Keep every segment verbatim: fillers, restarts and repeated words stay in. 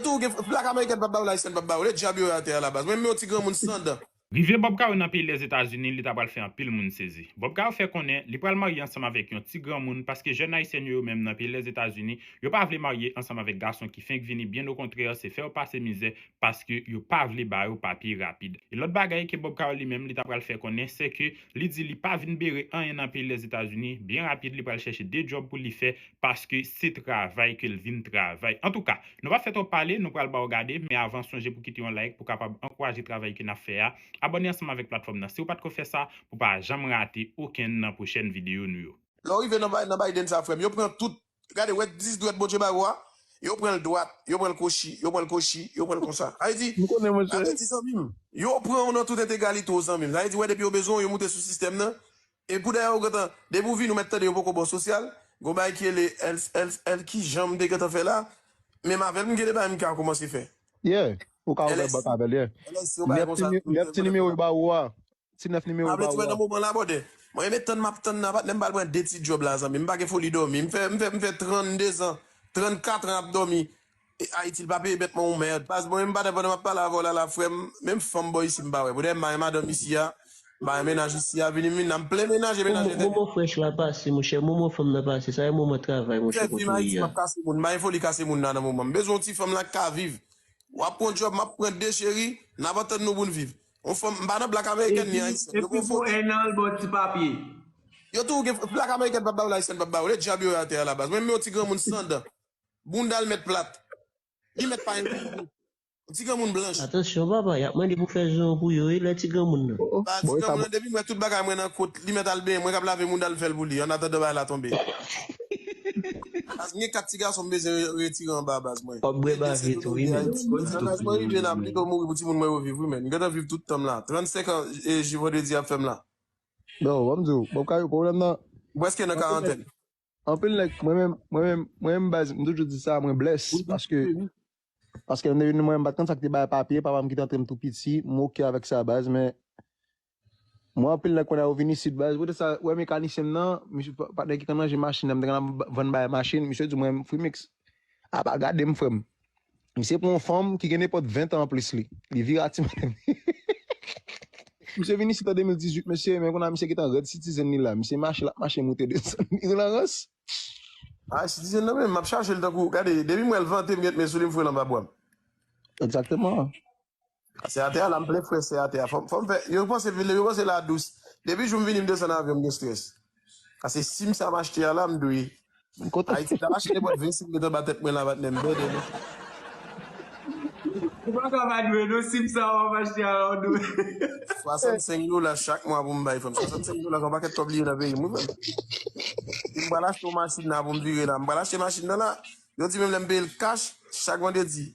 Tou gen blak amerikèn p ap ba w, ayisyen p ap ba w. Lè dyab yo atè a la baz. Mwen menm yon ti granmoun san dan. Rive Bob Kayou nan peyi Lèzetazini, li ta pral fè anpil moun sezi. Bob Kayou fè konnen li pral marye ansanm avèk yon ti granmoun paske jèn ayisyen yo menm nan peyi Lèzetazini, yo pa vle marye ansanm avèk gason ki fenk vini, byen okontrè, se fè yo pase mizè paske yo pa vle ba yo papye rapid. E lòt bagay ke Bob Kayou li menm li ta pral fè konnen, se ke li di li pa vin bere anyen nan peyi Lèzetazini, byen rapid li pral chèche de djòb pou li fè paske se travay ke l vin travay. Antouka, nou pa fè twòp pale, nou pral ba w gade, men avan sonje pou kite yon like pou kapab ankouraje travay ke n ap fè a. Abòne ansanm avèk platfòm nan si w pa t ko fè sa pou pa janm rate okenn nan pwochèn videyo nou yo. Lè w rive nan Bay- nan Biden sa frè m, yo pran tout, gade, wè dis dwèt Bondye ba ou a, yo pran l dwat, yo pran l kochi, yo pran l kochi, yo pran l konsa. Sa vle di, M konnen monchè. Gade ti zanmi m, yo pran w nan tout entegralite w zanmi m. Sa vle di, wè depi yo bezwen w, yo moute sou sistèm nan. E pou dèyè ou gentan, depi w vini ou mèt tande yo poko ba w sosyal, gon bagay ki rele L, L, L, ki jan m te gentan fè la, menm avè l m gen de bagay m ka kòmanse fè. Yeah, ou ka ouvè bòt avè l, yeah. Nèf ti nimewo yo ba ou a. Ti nèf nimewo yo ba ou a. Nan moman la, bòdè. Mwen, men tann m ap tann nan, patnè, m pral pran de ti djòb la, zanmi. M pa gen foli dòmi. M fè, m fè, m fè trannde zan, trannkat an ap dòmi. E Ayiti, l pa peye bèt mwen yon mèd. Baz mwen, m pa pandan m ap pale avè w la, la, frè m, menm fanm bò isi, m pa wè. Bòdè, m pa gen madanm isi a, m pa gen mennaj isi a, vini m vin la, m plen mennaj e mennaj entènèt. Moman frèch la pase, monchè, moman fanm nan pase, sa e moman travay, monchè, kote w ye a. M ap kase moun, m pa gen foli kase moun nan, nan moman. M bezwen yon ti fanm la k ka viv. W ap pran djòb, m ap pran de cheri, n ap antann nou pou n viv. Yon fanm, m pa nan blak amerikèn ni ayisyen. Yo pran fo. Epi pou en an, l ba w ti papye. Yo tou gen blak amerikèn p ap ba w la, ayisyen p ap ba w. Lè dyab yo atè a la baz. Mwen menm yon ti granmoun san dan. Bounda l mèt plat. Li mèt pa yon ti granmoun blanch. Atansyon papa, y ap mande pou fè zon pou yo wi, lè ti granmoun nan. Ba ti granmoun nan depi m wè tout bagay mwen nan kot, li mèt al benyen, mwen k ap lave bounda l fè l pou li, annatandan bagay la tonbe. Baz, m gen kat ti gason m bezwen retire anba baz mwen. Kòb bwè bave tou wi men. Baz mwen rive la, m pito mouri pou timoun mwen yo viv wi men. M gentan viv tout tan m la. Trannsenk an e jou vandredi ap fè m la. Yo, ban m di w, Bob Kayou, pwoblèm nan. M prèske nan karantèn. Anpil nèg, mwen menm, mwen menm, mwen menm baz, m toujou di sa, mwen blès, paske, paske m te vin mwen, m pa t konn sa k te bay papye, papa m ki te antre m tou piti, m oke avèk sa baz, men mwen anpil nèg konnen yo vin isit baz, poutèt sa, wè mekanisyen m nan, misye pa- patnè ki konn ranje machin nan, m te konn ap vann bagay machin, misye di mwen, Freemix, apa gade m frè m. Misye pran yon fanm ki gen nenpòt ven tan anplis li. Li vire a ti madanm li. Misye vin isit an de mil dizuit, mesye, men kounye a misye gentan rèd citizen li la. Misye mache, l ap mache moute desann. Li nan rans. A, citizen nan menm, m ap chache l tankou, gade, depi m wè l vante, m gen men sou li, m foure l anba bwa m. Egzakteman. Se atè a la m plen frè, se atè a. Fò m, fò m fè, yo panse vile, yo panse la dous. Depi jou m vini, m desann avyon, m gen strès. Paske sim sa m achte a la, m dwe. Ayiti, m t ap achte nenpòt ven, sim m met anba tèt mwen la, patnè, m bèdè non. Ou pa ka pa dwe non, sim sa w ap achte a la, w dwe. Swasannsenk dola chak mwa pou m bay, frè m. Swasannsenk dola, se yon pakèt kòb li ye nan peyi m, wi, frè m. M pral achte yon machin la pou m vire la. M pral achte machin nan la. Yo di menm lè m peye l kach, chak vandredi,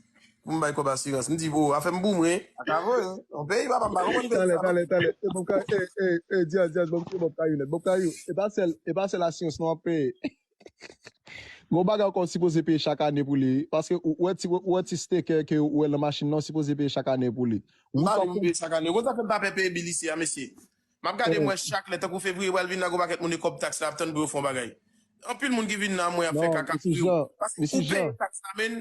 pou m bay kòb asirans. M di, o, afè m pou mwen, pa ka voye. Yon peyi, papa, m pa konprann peyi sa. Talè, talè, talè. E, Bob Kayou, e, e, e, Dyaz, Dyaz, ban m kriye Bob Kayou nèt. Bob Kayou, e pa sèl, e pa sèl asirans non w ap peye. Gon bagay ankò w sipoze peye chak ane pou li, paske ou, ou wè ti, ou wè ti sticker ke ou wè nan machin nan, ou sipoze peye chak ane pou li. M pa vle pou m peye chak ane. Ou konn sa fè m pa pè peye bil isi a, mesye? M ap gade m wè chak lè, tankou fevriye pral vin la, gon pakèt moun e kòb taks la ap tann pou yo fè yon bagay. Anpil moun ki vin la, mwen ap fè kaka pou yo. Paske ou peye taks la, men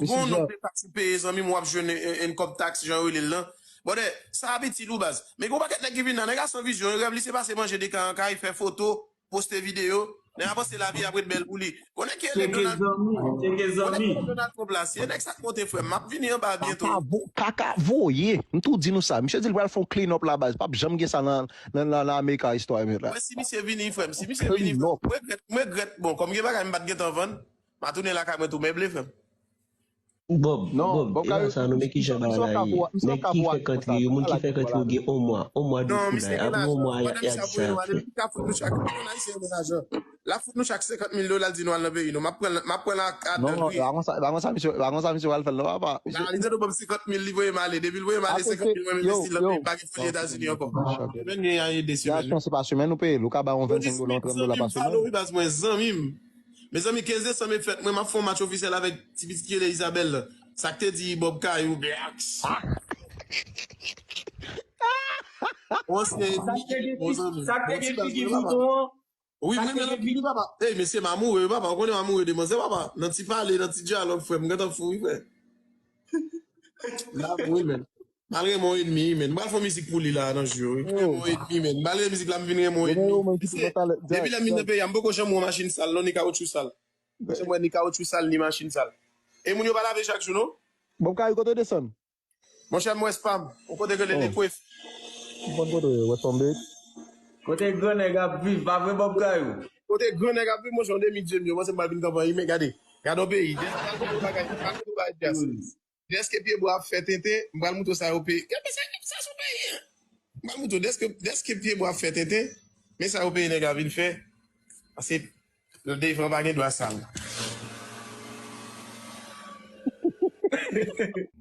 gon nonb de taks ou peye, zanmi m, w ap jwenn en, en kòb taks, jan yo rele l lan. Bòdè, sa ap itil ou, baz. Men gon pakèt nèg ki vin la, nèg a san vizyon, rèv li se pase manje de kay an kay, fè foto, poste videyo, nèg a panse lavi ap ret bèl pou li. Konnen ki rele Donald Trump. Konnen ki rele Donald Trump la, si e nèg sa k monte, frè m, m ap vini anba byento. Kaka vo-, kaka voye. M tou di nou sa. Misye di l pral fè yon clean up la baz. P ap janm gen sa nan, nan, nan, nan America istwa yo la. Mwen si misye vini, frè m, si misye vini, frè m, m regrèt, m regrèt. Bon, kòm gen bagay m pa t gentan vann, m a tounen lakay mwen tou meble, frè m. Bob, Bob, e pa sa non, men kijan bagay la ye. Nèg ki fè kantri yo, moun ki fè kantri yo gen on mwa, on mwa de foulay. Apre on mwa, y a, y a di sa. L ap fout nou chak, l ap fout nou chak senkant mil dola, l di nou al nan peyi nou. M ap pran l, m ap pran l ak adan gri. Non, non, pa konsa, pa konsa misye, pa konsa misye pral fè l non, papa. Misye... Li di nou ban m senkant mil, li voye m ale. Depi l voye m ale, senkant mil mwen envesti l nan peyi m, m pa gen foli Etazini ankò. Semèn gen an ede semèn. Yo, se pa semèn ou peye l, ou ka bay yon vennsenk dola, trant dola pa semèn. Yo di Smith, zanmi m, follow wi, baz mwen, zanmi m. Mezanmi, kenz desanm e fèt mwen, m ap fè yon match ofisyèl avèk ti pitit ki rele Isabelle lan. Sa k te di Bob Kayou, Beaks. Yon ansyen enmi, yon zanmi. Sa k te gen figi bouton an? Wi, m renmen l anpil wi, papa. Ey, mesye, m amoure wi, papa. Ou konnen m amoure de manzè, papa. Nan ti pale, nan ti dyalòg, frè m, m gentan fou wi, frè. Love wi, men. M al renmen yon enmi, men. M pral fè yon mizik pou li la, nan jou yo, wi. M renmen yon enmi, men. M al renmen mizik la, m vin renmen yon enmi. Depi lè m vin nan peyi a, m poko janm wè yon machin sal, non, ni kawotchou sal. M janm wè ni kawotchou sal, ni machin sal. E moun yo pa lave chak jou, non? Bob Kayou, kote w desann? Monchè, m wè spam. Yon kote k rele Lekwef. M konn kote w ye, West Palm Beach. Kote gran nèg ap viv, pa vre, Bob Kayou? Kote gran nèg ap viv, monchè, yon demi dye m yo. Mwen se m pral vin kanpe, men gade. Gade yon peyi. Gade yon bagay, gade yon bagay, Jazz. Dèske pyebwa ap fè tenten, m pral moutre w sa yo peye. Gade sa, sa se yon peyi. M pral moutre w dèske, dèske pyebwa ap fè tenten, men sa yo peye nèg la vin fè. Pase devan pa gen dwa sal.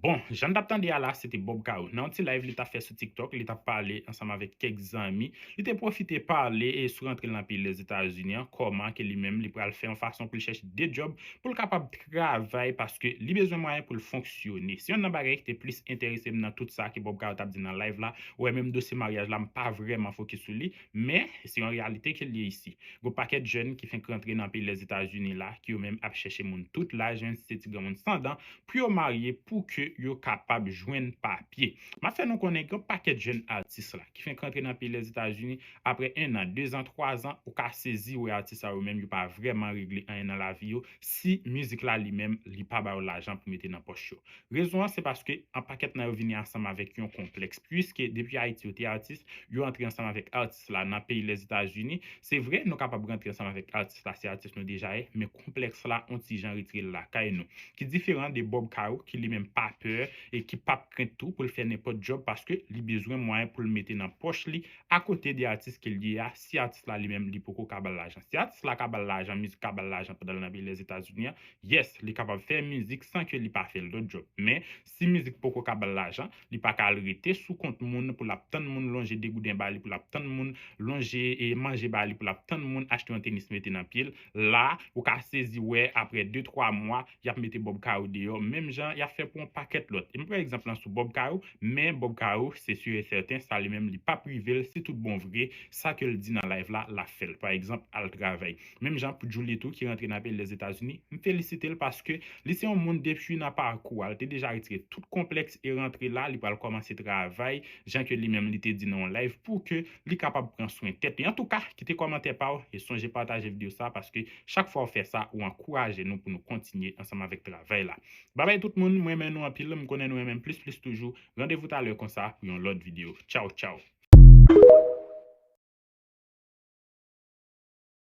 Bon, jan n t ap tande a la, se te Bob Kayou. Nan yon ti live li t ap fè sou TikTok, li t ap pale ansanm avèk kèk zanmi. Li te pwofite pale e sou rantre l nan peyi Lèzetazini an, kòman ke li menm li pral fè yon fason pou l chèche de djòb pou l kapab travay paske li bezwen mwayen pou l fonksyone. Se yonn nan bagay ki te plis enterese m nan tout sa ke Bob Kayou t ap di nan live la. Ou wè menm dosye maryaj la, m pa vrèman fokis sou li, men se yon reyalite ke l ye isi. Gon pakèt jèn ki fenk rantre nan peyi Lèzetazini la, ki yo menm ap chèche moun tout laj, menm si se ti granmoun san dan, pou yo marye, pou ke yo kapab jwenn papye. M ap fè nou konnen gen yon pakèt jèn atis la, ki fenk rantre nan peyi Lèzetazini, apre en an, de zan, twa zan, ou ka sezi wè atis sa yo menm, yo pa vrèman regle anyen nan lavi yo, si mizik la li menm, li pa ba yo lajan pou mete nan pòch yo. Rezon an, se paske yon pakèt nan yo vini ansanm avèk yon konplèks, puiske depi Ayiti yo te atis, yo antre ansanm avèk atis la nan peyi Lèzetazini. Se vre, nou kapab rantre ansanm avèk atis la si atis nou deja ye, men konplèks la on ti jan retire l lakay nou. Ki diferan de Bob Kayou, ki li menm pa pè e ki p ap krent tou pou l fè nenpòt djòb paske li bezwen mwayen pou l mete nan pòch li akote de atis ke l ye a, si atis la li menm li poko ka ba l lajan. Si atis la ka ba l lajan, mizik ka ba l lajan pandan l nan peyi Lèzetazini an, yes, li kapab fè mizik san ke li pa fè lòt djòb. Men, si mizik poko ka ba l lajan, li pa ka al rete sou kont moun pou l ap tann moun lonje degouden ba li, pou l ap tann moun lonje e manje ba li, pou l ap tann moun achte yon tenis mete nan pye l. La, ou ka sezi wè, apre de twa mwa, y ap mete Bob Kayou deyò, menm jan y ap fè pou yon pakèt lòt. E m pran egzanp lan sou Bob Kayou, men Bob Kayou, se si e sèten, sa li menm li p ap rive l, si tout bon vre, sa ke l di nan live la, l ap fè l. Pa egzanp, al travay. Menm jan pou Djoulie tou, ki rantre nan peyi Lèzetazini, m felisite l paske li se yon moun depi nan pakou a, l te deja retire tout konplèks e rantre la, li pral kòmanse travay, jan ke li menm li te di nan yon live, pou ke li kapab pran swen tèt li. Antouka, kite kòmantè pa w e sonje pataje videyo sa, paske chak fwa w fè sa, ou ankouraje nou pou nou kontinye ansanm avèk travay la. Babay tout moun, m renmen nou anpil, m konnen nou renmen m plis plis toujou. Randevou talè konsa pou yon lòt videyo. Tchaw, tchaw!